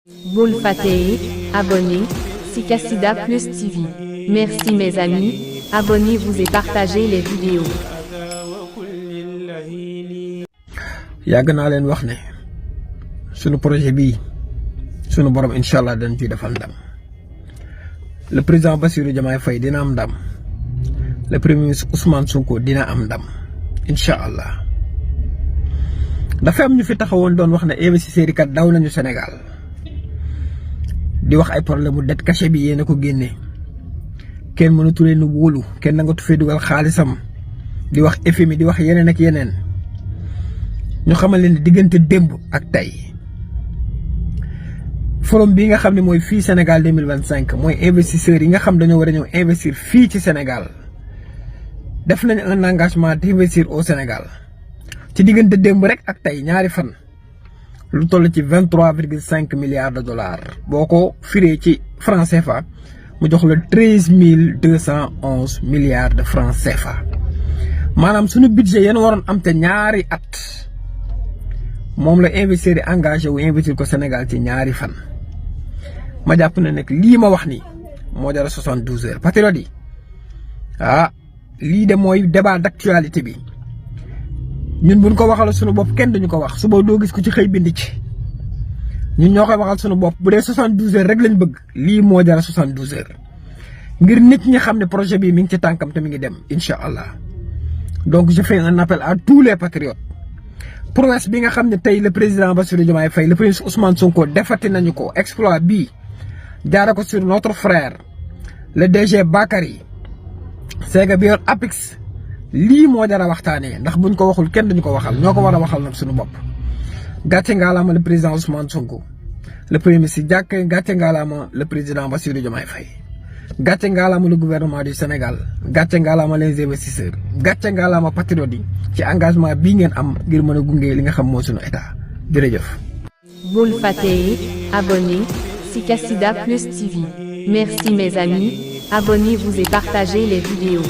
Bul fàtte abonner si Kassida Plus TV. Merci mes amis, abonnez-vous et partagez les vidéos. yàgg naa leen wax ne sunu projet bii sunu borom incha allah dañ ciy defal ndam. Le président Bassirou Diomaye Faye dina am ndam, le premier ministre Ousmane Sonko dina am ndam incha allah. dafa am ñu fi taxawoon doon wax ne investisseurs yi kat daw nañu Sénégal di wax ay problème mu dette cachée bi yéen a ko génne kenn mënatu leen wóolu kenn nangatu fee dugal xaalisam di wax FMI di wax yeneen ak yeneen. ñu xamal leen diggante démb ak tey forum bii nga xam ne mooy fii Sénégal 2025 mooy investisseurs yi nga xam dañoo war a ñëw investir fii ci Sénégal def nañ un engagement d'investir au Sénégal ci diggante démb rek ak tey ñaari fan lu toll ci 23,5 milliards de dollars boo ko firee ci franc CFA mu jox la 13 211 milliards de franc CFA maanaam suñu budget yéen waroon am te ñaari at. moom la investisseur yi engagé wu investir ko Sénégal ci ñaari fan ma jàpp ne nag lii ma wax ni moo jara 72 heures patriote yi lii de mooy débat d'actualité bi ñun buñ ko waxal suñu bopp kenn duñu ko wax suba doo gis ko ci xëy bind ci ñun ñoo koy waxal suñu bopp bu dee 72 heures rek lañ bëgg lii moo jara 72 heures ngir nit ñi xam ne projet bi mi ngi ci tànkam te mi ngi dem incha allah. Donc je fais un appel à tous les patriotes. Promesse bi nga xam ne tey le président Bassirou Diomaye Faye le président Ousmane Sonko defati nañu ko exploit bii jaara ko sur notre frère le DG Bakary Sega bi yor APIX lii moo jar a waxtaanee ndax buñ ko waxul kenn duñu ko waxal ñoo ko war a waxal nag suñu bopp. gàcce ngaalaama le président Ousmane Sonko le premier ministre gàcce ngaalaama le président Bassirou Diomaye Faye gàcce ngaalaama le gouvernement du Sénégal gàcce ngaalaama les investisseurs gàcce ngaalaama patriotes yi ci engagement bii ngeen am ngir mën a gunge li nga xam mooy sunu état jërëjëf. Bul fàtte abonner si Kassida Plus TV. Merci mes amis, abonnez-vous et partagez les vidéos.